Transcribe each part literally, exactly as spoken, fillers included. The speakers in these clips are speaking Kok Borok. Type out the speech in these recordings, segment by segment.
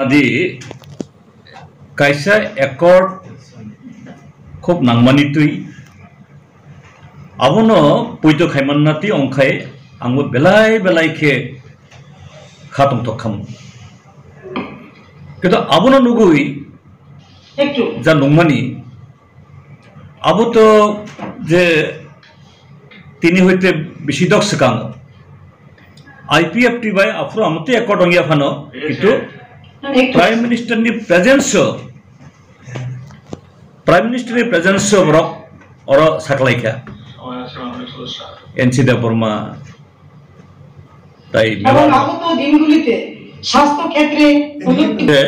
Adi kaisa accord khub nangmani twi. Abono poito khaimanna twi ongkhai angbo belai belai khe kha tongthok khamu. Kintu abono nugwi ja nungmani, abo to je tini hoite bisi dok swkang I P F T bai aphuru amotwi accord wngya phano, kintu Prime Minister ni presence o, Prime Minister ni presence o borok oro saklaikha. N C Debbarma, tai এবং আগত দিনগুলিতে স্বাস্থ্য ক্ষেত্রে প্রযুক্তি যে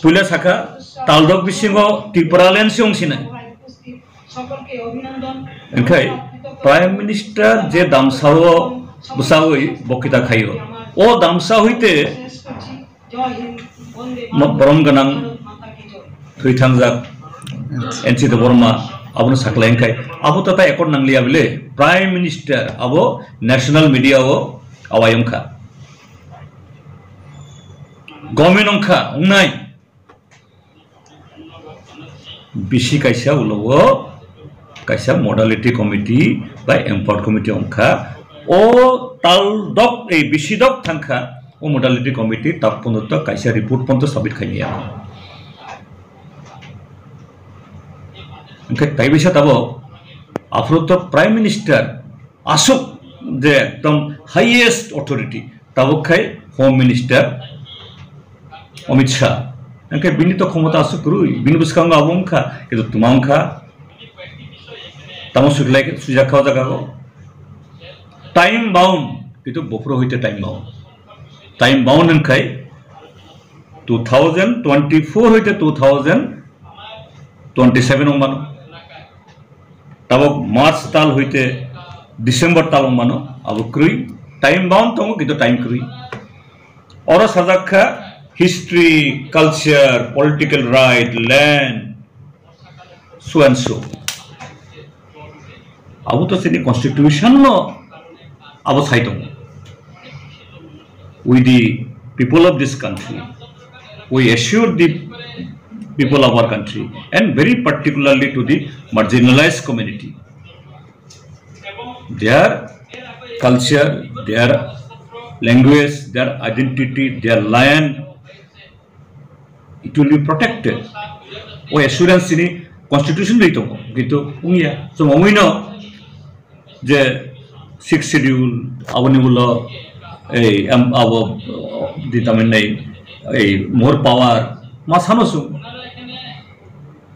পুইলা sakha, taldok bisingo Tipraland se wngsinai. Hwnkhe Prime Minister je damsao bwsawi boktwita khaio, o damsa hoite mo-, borom gwnang thwi thangjak N C Debbarma abono saklai, hwnkhe abo to ta accord nangliya bile, Prime Minister abo national media o awai wngkha, government wngkha, wngnai. Bisi kaisa ulo o kaisa modality committee bai empowered committee wngkha. O tal dok, ei bisi dok thangkha, o modality committee tak pono to kaisa report pono to submit khaimaya. Hwnkhe tai bisa tabok aphuru to Prime Minister aswk je ekdom highest authority, tabuk khai Home Minister Amit Shah. Hwnkhe bini to khomota aswk kwrwi, bini bwskango abo wngkha, kintu twma wngkha. Tamo sujak kha o jaga o. Time bound, kintu buphuru hoite time bound. Time bound wngkhai two thousand twenty-four hoite two thousand twenty-seven wngmano. Tabok March tal hoite December tal wngmano, abo kwrwi. Time bound tongo, kintu time kwrwi. Oro sajak kha history, culture, political right, land, so and so. Abo to chini constitution no abo sai tongo. We the people of this country, we assure the people of our country and very particularly to the marginalized community, their culture, their language, their identity, their land, it will be protected. O assurance chini constitution ri tongo, kintu wngya. Chwng wngwi no je sixth schedule, aboni ulo ei, am, abo, di tamin nei, ei more power, ma sano chwng.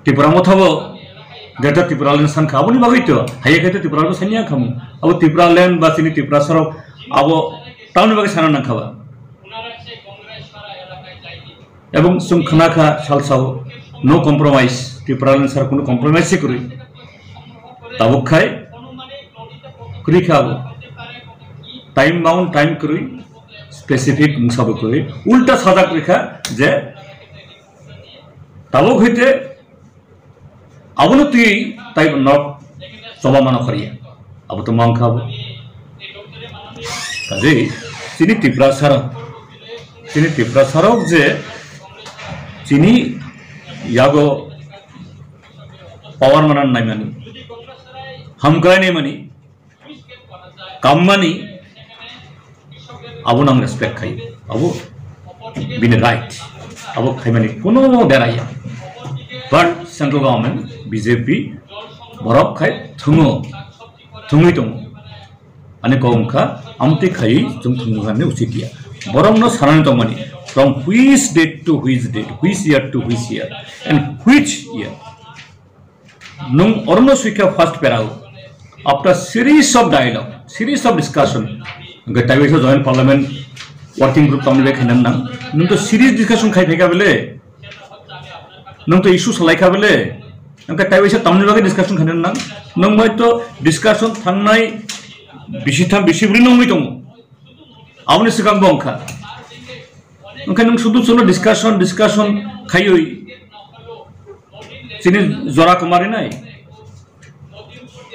Tripura mothabo Greater Tipraland sankha, aboni bagwi to, haiya khe to Tipraland sanya khamu. Abo Tipraland ba chini Tiprasarok, abo tamni bagwi sana nangkha ba. Ebong chwng khna kha salsao, no compromise, Tipraland sar kunu compromise se kwrwi. Tabuk khai kwrwi kha abo. Time bound, time kwrwi, specific mungsa bo kwrwi. Ulta sajak rikha je tabuk hoite abono twi taibo nok choba mano khoriya. Abo to mang kha bo. Kaje chini Tiprasarok, chini Tiprasarok je chini yago power manan naimani, hamkrai naimani, kammani, abo nang respect khai, abo bini right, abo khaimani kuno deraya. But central government, B J P, borok khai thungo, thungwi tongo. Ani kok wngkha, amtwi khai chwng thungo hwnwi uchitia. Borokno sanani tongmani, from which date to which date, which year to which year, and which year. Nung orono swikha first para o. After series of dialogue, series of discussion, hwnkhe taibo joint parliament working group tamni bai khaina nang. Nung to series discussion khai phaikha bele. Nung to issue salai kha bele. Hwnkhe taibo tamni bagwi discussion khaina nang. Nung bai to discussion thangnai bisi tham bisi bwrwi nungwi tongo. Aboni swkang bo wngkha. Wngkha nwng sudu sudu discussion, discussion khaiwi chini jora kwmarinai.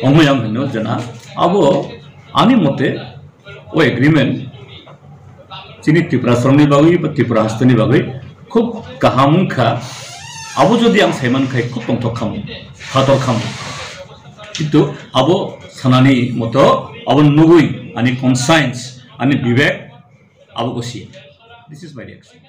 Wngwi ang hino jena abo ani mote o agreement chini Tripura sorongni bagwi ba Tripura hasteni bagwi khub kaham wngkha. Abo jodi ang saiman khai khub tongthok khamu, phator khamu. Kintu abo sanani moto, abo nugwi ani conscience, ani bibek abo gosi. This is my reaction.